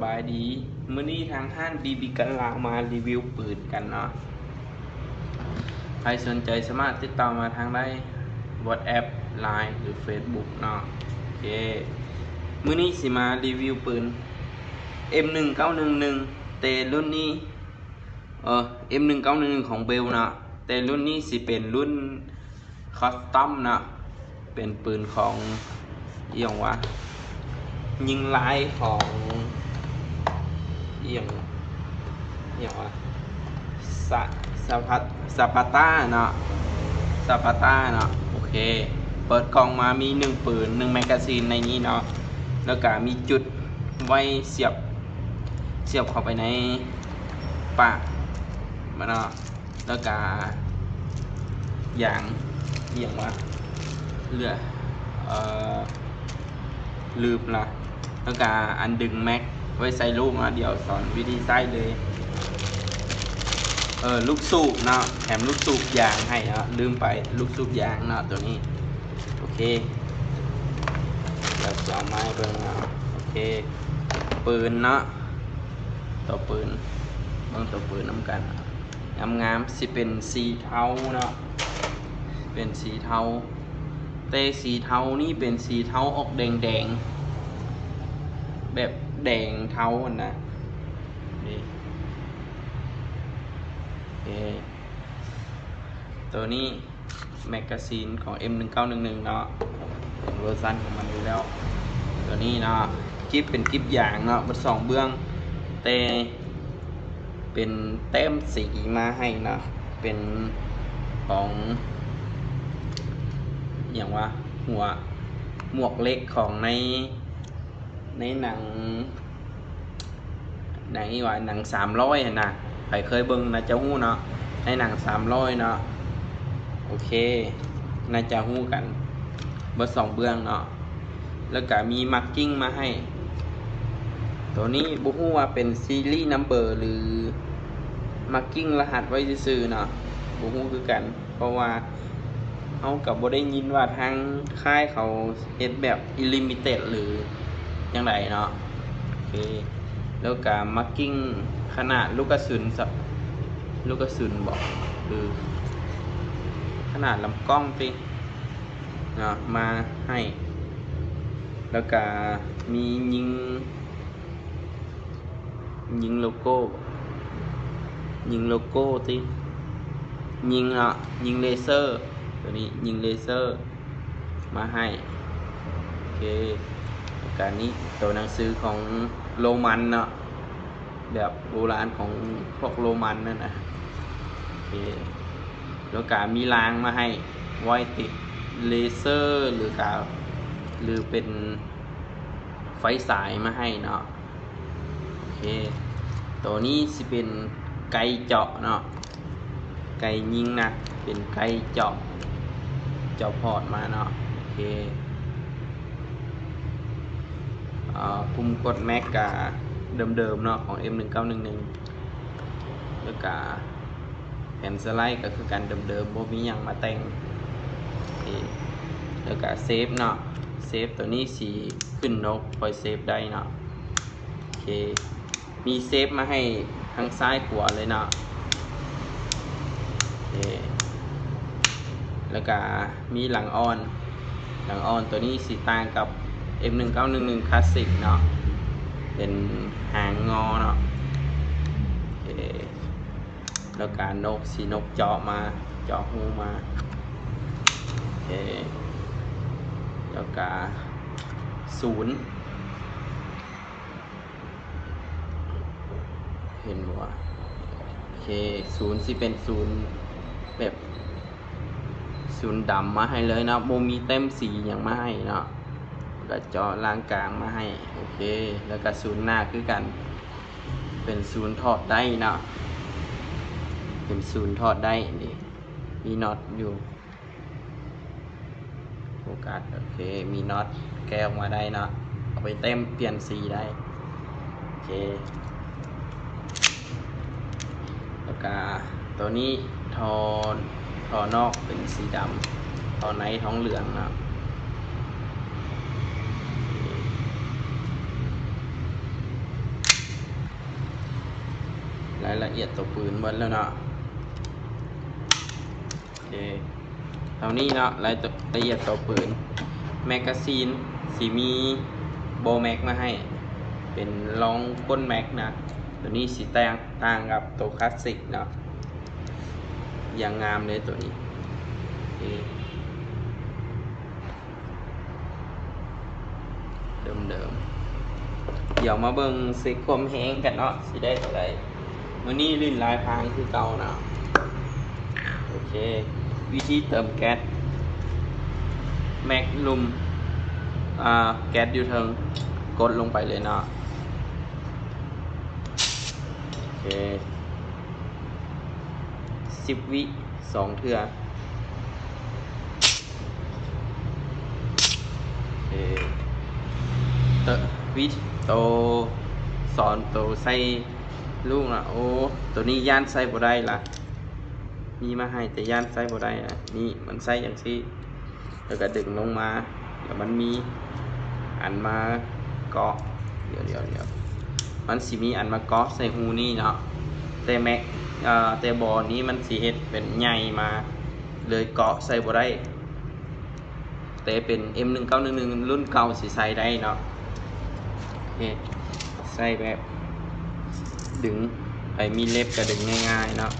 ສະບາຍດີ ມື້ນີ້ທາງຮ້ານ ບີບີ ກັນລາວ ມາຣີວິວປືນກັນເນາະ. ໃຜສົນໃຈສາມາດຕິດຕໍ່ມາທາງໄດ້ WhatsApp Line ຫຼື Facebook ເນາະ. ໂອເຄ ມື້ນີ້ຊິມາຣີວິວປືນ ເອັມໜຶ່ງເກົ້າໜຶ່ງໜຶ່ງ ແຕ່ລຸ້ນນີ້ ເອີ ເອັມໜຶ່ງເກົ້າໜຶ່ງໜຶ່ງ ຂອງເບວເນາະ, ແຕ່ລຸ້ນນີ້ຊິເປັນລຸ້ນ ຄັສຕອມເນາະ, ເປັນປືນຂອງ ອີ່ຫຍັງວະ ຍິງລາຍຂອງ ອີ່ຫຍັງ ອີ່ຫຍັງວະ ສະ ສະ ສະປາຕາເນາະ ສະປາຕາເນາະ. ໂອເຄ ເປີດກ່ອງມາມີໜຶ່ງປືນ ໜຶ່ງແມັກກາຊີນໃນນີ້ເນາະ, ແລ້ວກະມີຈຸດໄວ້ສຽບ ສຽບເຂົ້າໄປໃນປາກມັນເນາະ. ແລ້ວກະຢາງ ອີ່ຫຍັງວະ ເຫຼືອ ເອີ ລືມລະ. ແລ້ວກະອັນດຶງແມັກໄວ້ໃສ່ລູກເນາະ, ດຽວສອນວິທີໃຊ້ເລີຍ. ເອີ ລູກສູບເນາະ, ແຖມລູກສູບຢາງໃຫ້ເນາະ, ລືມໄປ ລູກສູບຢາງເນາະ ໂຕນີ້. ໂອເຄ ດຽວຈະເອົາມາໃຫ້ເບິ່ງເນາະ. ໂອເຄ ປືນເນາະ ໂຕປືນ ເບິ່ງໂຕປືນນຳກັນ. ງາມໆ ຊິເປັນສີເທົາເນາະ, ເປັນສີເທົາ, ແຕ່ສີເທົານີ້ເປັນສີເທົາອອກແດງໆ ແບບແດງເທົາຫັ້ນນະ. ນີ້ ເອ ໂຕນີ້ ແມັກກາຊີນຂອງ ເອັມໜຶ່ງເກົ້າໜຶ່ງໜຶ່ງເນາະ, ເປັນເວີຊັນຂອງມັນຢູ່ແລ້ວ. ໂຕນີ້ເນາະ ກິບເປັນກິບຢາງເນາະ ເບິດສອງເບື້ອງ, ແຕ່ເປັນແຕ້ມສີມາໃຫ້ເນາະ, ເປັນຂອງ ອີ່ຫຍັງວະ ຫົວ ໝວກເຫຼັກຂອງໃນ ໃນໜັງ ໜັງອີ່ຫຍັງ ໜັງສາມຮ້ອຍຫັ້ນນະ, ໃຜເຄີຍເບິ່ງໜ້າຈະຮູ້ເນາະ, ໃນໜັງສາມຮ້ອຍເນາະ. ໂອເຄ ໜ້າຈະຮູ້ກັນ ເບິດສອງເບື້ອງເນາະ. ແລ້ວກະມີມາກກິ້ງມາໃຫ້, ໂຕນີ້ບໍ່ຮູ້ວ່າເປັນຊີຣີນຳເບີ ຫຼື ມາກກິ້ງລະຫັດໄວ້ຊື່ໆເນາະ, ບໍ່ຮູ້ຄືກັນ. ເພາະວ່າເຮົາກໍບໍ່ໄດ້ຍິນວ່າທາງຄ້າຍເຂົາເຮັດແບບ unlimited ຫຼືຈັ່ງໃດເນາະ. ໂອເຄ ແລ້ວກະມາກກິ້ງຂະໜາດລູກກະສຸນ ລູກກະສຸນບໍ ຫຼືຂະໜາດລຳກ້ອງຕິເນາະ ມາໃຫ້, ແລ້ວກະມີຍິງ ຍິງໂລໂກ້ ຍິງໂລໂກ້ຕິ ຍິງເນາະ ຍິງເລເຊີ, ໂຕນີ້ຍິງເລເຊີມາໃຫ້. ໂອເຄ ແລ້ວກະນີ້ໂຕໜັງສືຂອງໂລມັນເນາະ, ແບບໂບລານຂອງພວກໂລມັນນັ້ນນະ. ໂອເຄ ແລ້ວກະມີລາງມາໃຫ້ ໄວ້ຕິດເລເຊີ ຫຼືກະ ຫຼືເປັນໄຟສາຍມາໃຫ້ເນາະ. ໂອເຄ ໂຕນີ້ຊິເປັນໄກເຈາະເນາະ, ໄກຍິງນະ ເປັນໄກເຈາະ ເຈາະພອດມາເນາະ. ໂອເຄ ເອີ ປຸ່ມກົດແມັກກະເດີມໆເນາະ ຂອງ ເອັມໜຶ່ງເກົ້າໜຶ່ງໜຶ່ງ, ແລ້ວກະແຜ່ນສະໄລກໍຄືກັນເດີມໆ ບໍ່ມີຫຍັງມາແຕ່ງ. ໂອເຄ ແລ້ວກະເຊຟເນາະ, ເຊຟໂຕນີ້ຊິຂຶ້ນນົກ ຄ່ອຍເຊຟໄດ້ເນາະ. ໂອເຄ ມີເຊຟມາໃຫ້ທັງຊ້າຍຂວາເລີຍເນາະ. ໂອເຄ ແລ້ວກະມີຫຼັງອ່ອນ, ຫຼັງອ່ອນໂຕນີ້ຊິຕ່າງກັບ ເອັມໜຶ່ງເກົ້າໜຶ່ງໜຶ່ງ Classic ເນາະ, ເປັນຫາງງໍເນາະ. ໂອເຄ ແລ້ວກະນົກ ສີນົກເຈາະມາ ເຈາະຮູມາ. ໂອເຄ ແລ້ວກະສູນ ເຫັນບໍ່ວະ? ໂອເຄ ສູນຊິເປັນສູນແບບສູນດຳມາໃຫ້ເລີຍເນາະ, ບໍ່ມີແຕ້ມສີຫຍັງມາໃຫ້ເນາະ, ແລ້ວກະເຈາະລາງກາງມາໃຫ້. ໂອເຄ ແລ້ວກະສູນໜ້າຄືກັນ ເປັນສູນຖອດໄດ້ເນາະ, ເປັນສູນຖອດໄດ້ນີ້ ມີນັອດຢູ່. ໂຟກັສ ໂອເຄ ມີນັອດແກະອອກມາໄດ້ເນາະ, ເອົາໄປເຕັມປ່ຽນສີໄດ້. ໂອເຄ ແລ້ວກະໂຕນີ້ທໍ່ ທໍ່ນອກເປັນສີດຳ, ທໍ່ໃນທອງເຫຼືອງເນາະ. ລະອຽດຕົວປືນໝົດແລ້ວເນາະ. ໂອເຄ ເທົ່ານີ້ເນາະ ລາຍລະອຽດຕົວປືນ. ແມັກກາຊີນຊິມີໂບແມັກມາໃຫ້ ເປັນລອງກົ້ນແມັກນະ. ໂຕນີ້ຊິແຕກຕ່າງກັບໂຕຄລາສສິກເນາະ ຢ່າງງາມເລີຍໂຕນີ້. ໂອເຄ ເດີມໆ. ດຽວມາເບິ່ງເຊັກຄວາມແຮງກັນເນາະ ຊິໄດ້ເທົ່າໃດ. ມື້ນີ້ຫຼິ້ນລາຍພາງຄືເກົ່າເນາະ. ໂອເຄ ວິທີເຕີມແກັດ ແມັກລຸ່ມ ອ່າ ແກັດຢູ່ເທິງ ກົດລົງໄປເລີຍເນາະ. ໂອເຄ ສິບວິ ສອງເທື່ອ. ເອີ ເຕີມ ວິ ໂຕ ສອນໂຕໃສ່ລູກນະ. ໂອ້ ໂຕນີ້ຢ້ານໃສ່ບໍ່ໄດ້ລະ ມີມາໃຫ້ແຕ່ຢ້ານໃສ່ບໍ່ໄດ້ນະ. ນີ້ມັນໃສ່ຈັ່ງຊີ້ ແລ້ວກໍດຶງລົງມາ ແລ້ວມັນມີອັນມາເກາະ ດຽວໆໆ ມັນຊິມີອັນມາເກາະໃສ່ຮູນີ້ເນາະ. ແຕ່ແມັກ ເອີ ແຕ່ບໍ່ນີ້ມັນຊິເຮັດເປັນໃຫຍ່ມາ ເລີຍເກາະໃສ່ບໍ່ໄດ້. ແຕ່ເປັນເອັມໜຶ່ງເກົ້າໜຶ່ງໜຶ່ງລຸ້ນເກົ່າຊິໃສ່ໄດ້ເນາະ. ໂອເຄ ໃສ່ແບບດຶງ ໃຜມີເລັບກໍດຶງງ່າຍໆເນາະ.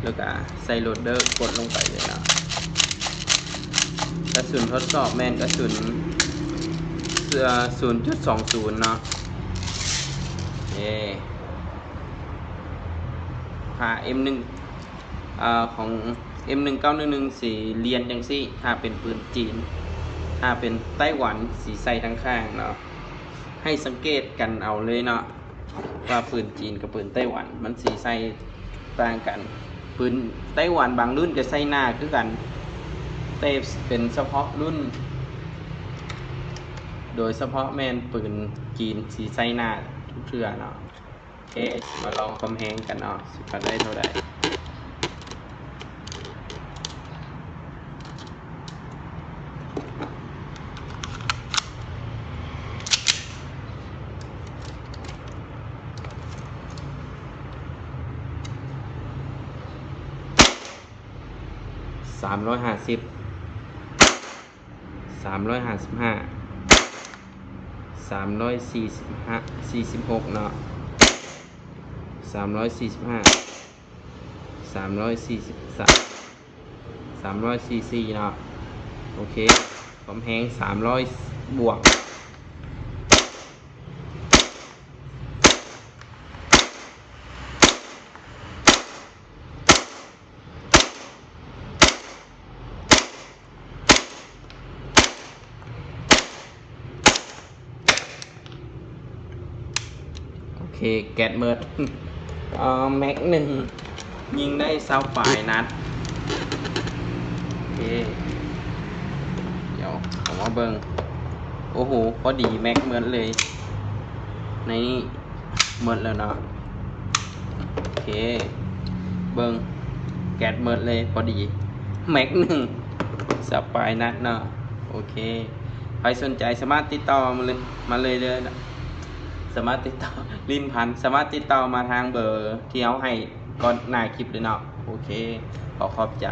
ແລ້ວກໍໃສ່ໂຫຼດເດີ ກົດລົງໄປເລີຍເນາະ. ກະສຸນທົດສອບແມ່ນກະສຸນ ເອີ ສູນຈຸດສອງສູນເນາະ. ເອີ ຖ້າເອັມໜຶ່ງ ເອີ ຂອງເອັມໜຶ່ງເກົ້າໜຶ່ງໜຶ່ງຊິລຽນຈັ່ງຊີ້ ຖ້າເປັນປືນຈີນ. ຖ້າເປັນໄຕ້ຫວັນຊິໃສ່ທາງຂ້າງເນາະ. ໃຫ້ສັງເກດກັນເອົາເລີຍເນາະ ວ່າປືນຈີນກັບປືນໄຕ້ຫວັນມັນຊິໃສ່ຕ່າງກັນ. ປືນໄຕ້ຫວັນບາງລຸ້ນກໍໃສ່ໜ້າຄືກັນ ແຕ່ເປັນສະເພາະລຸ້ນ ໂດຍສະເພາະແມ່ນປືນຈີນຊິໃສ່ໜ້າທຸກເທື່ອເນາະ. ເອ ມາລອງຄວາມແຮງກັນເນາະ ຊິປາໄດ້ເທົ່າໃດ. ສາມຮ້ອຍຫ້າສິບ ສາມຮ້ອຍຫ້າສິບຫ້າ ສາມຮ້ອຍສີ່ສິບຫ້າ ສີ່ສິບຫົກເນາະ ສາມຮ້ອຍສີ່ສິບຫ້າ ສາມຮ້ອຍສີ່ສິບສາມ ສາມຮ້ອຍສີ່ສິບສີ່ເນາະ. ໂອເຄ ຄວາມແຮງສາມຮ້ອຍບວກ. ໂອເຄ ແກັດເໝິດ ເອີ ແມັກໜຶ່ງຍິງໄດ້ຊາວປາຍນັດ. ໂອເຄ ດຽວເອົາມາເບິ່ງ. ໂອ້ໂຫ ພໍດີແມັກເໝິດເລີຍ ໃນນີ້ ໝົດແລ້ວເນາະ. ໂອເຄ ເບິ່ງ ແກັດເໝິດເລີຍ ພໍດີແມັກໜຶ່ງ ຊາວປາຍນັດເນາະ. ໂອເຄ ໃຜສົນໃຈສາມາດຕິດຕໍ່ມາເລີຍ ມາເລີຍເດີ ສາມາດຕິດຕໍ່ ລິ້ນພັນ ສາມາດຕິດຕໍ່ມາທາງເບີທີ່ເຮົາໃຫ້ກ່ອນໜ້າຄລິບເລີຍເນາະ. ໂອເຄ ຂໍຂອບໃຈ.